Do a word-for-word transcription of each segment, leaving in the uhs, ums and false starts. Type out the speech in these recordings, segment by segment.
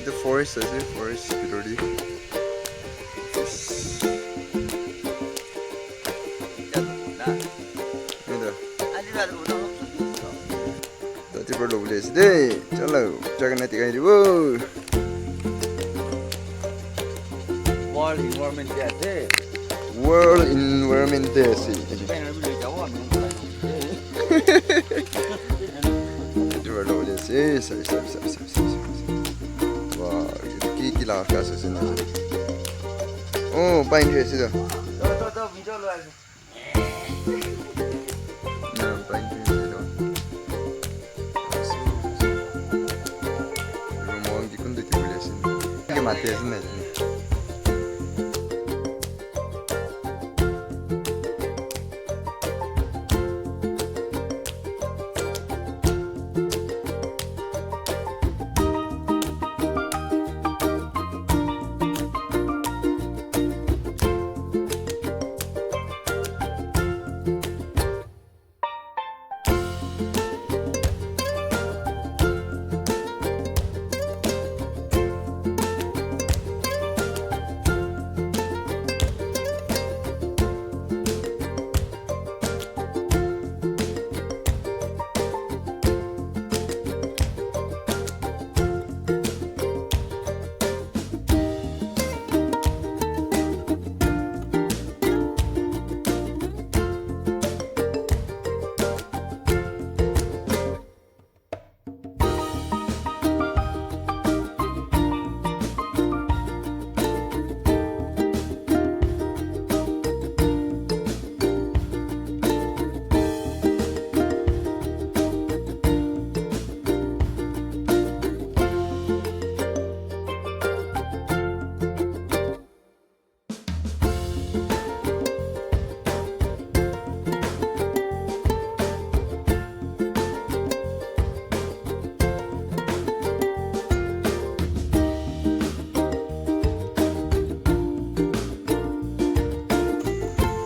The forest, I say forest, Pidori. Yes. Ida. Tati perlu boleh sih deh. Chalo, jangan nanti kayak di, wow. World Environment Day, eh. World Environment Day sih. Tati perlu boleh sih, sih, sih. Wah, ki, ki lah kasih sini. Oh, pine tree situ. Tuh, tuh, tuh, video lu aja. Nah, pine tree situ. Rumah orang jikun tu tipu liasin. Ini mati asin aja nih.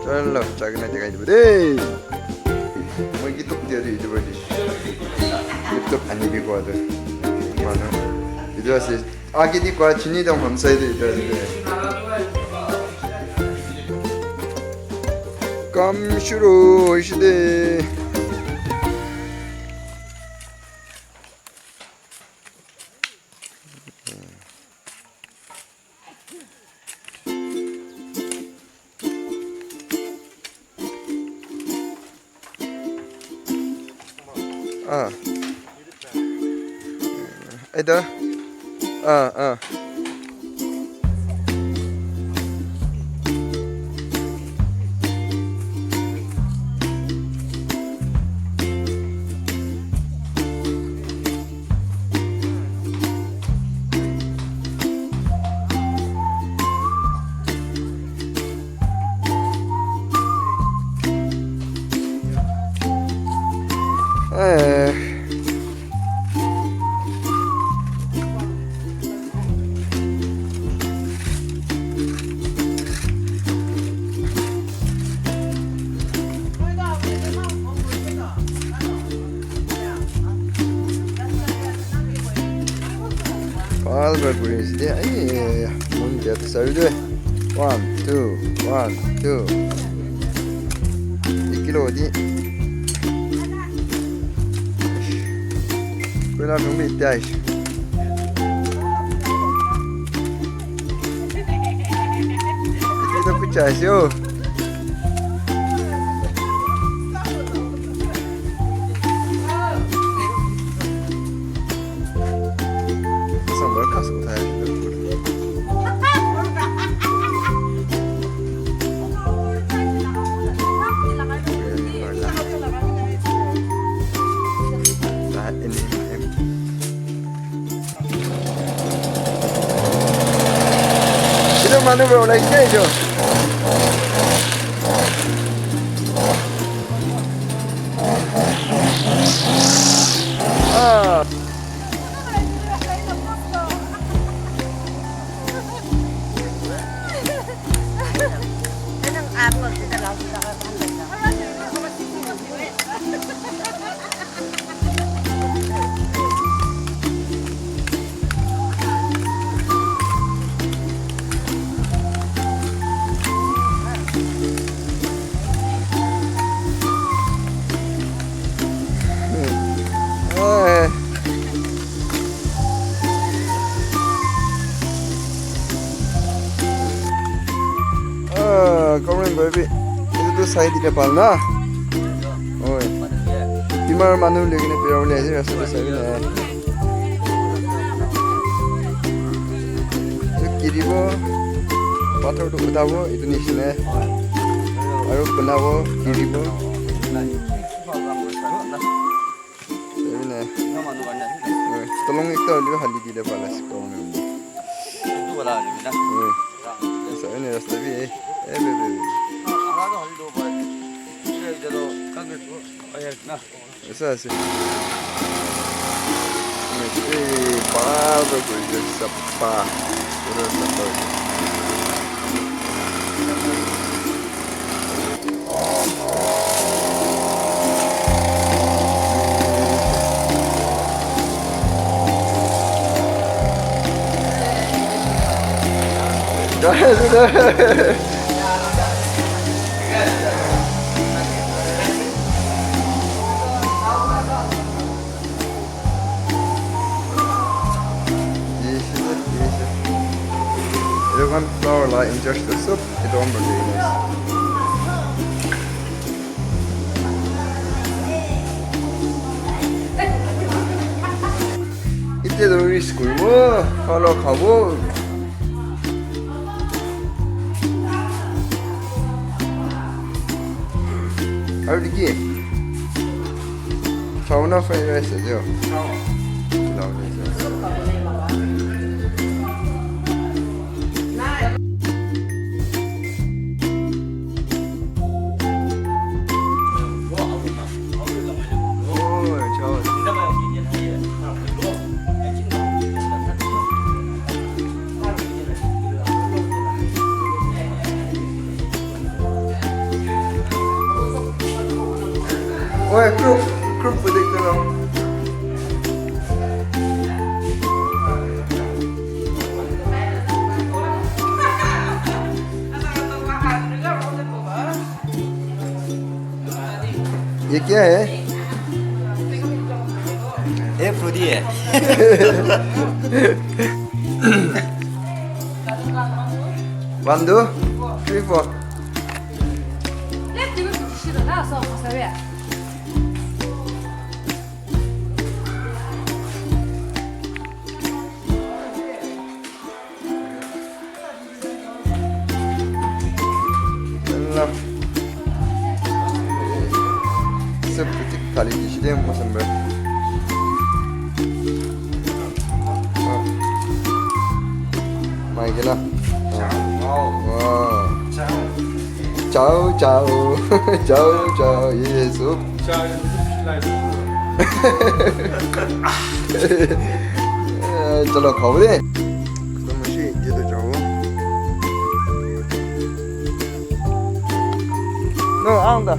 Chalo, chakna jaga itu deh. Mau gitu dia di itu berarti. Itu ani bi kuat tu. Mana? Itu asis. Agi di kuat sini dong hamsai di itu. Kam shuru shide. Ah. Eda. Ah, ah. Eh. Palmer Greens dia, iya, iya, iya. Mun dia tu sabi tu, eh. One, two, one, two. Ikilo di. Kau nak ambil tias. Kita pecah sio. Sambal kasih saya. Ini, ini. Sino mano bro, like stage. Ah. Sai dile pal na. Oi. Timar manu lagi ne pira ule aja, rasta tu sai na. Tu kiri bo, pathor tu kuda bo, itu ni sini. Aru kuna bo, kiri bo. Ini. Oi, tolong itu dia hali di depan lah sekarang. Itu lah ni na. Oi. Sa ini rasta bi, eh. Eh, be, be, be. Esa sih. Ini, eh, parado ko ini sapa. Udah sapa. Ito kan flour la ingest tu soup, ito ang berarti. Ite do risk ko, wah, kalau kabo. Aru diki. Chow na fried rice aja. Chow. Chow rice. Oi, group, group pwede ka na. ये क्या है? ये फ्रूटी है। One, two, three, four. Love. Septic kali di sini mau sambil. Mai gila. Wow. Chow, chow. Chow, chow. Yes, soup. Chalo, khao de. Kamu si, dia tu chow. No, ang da.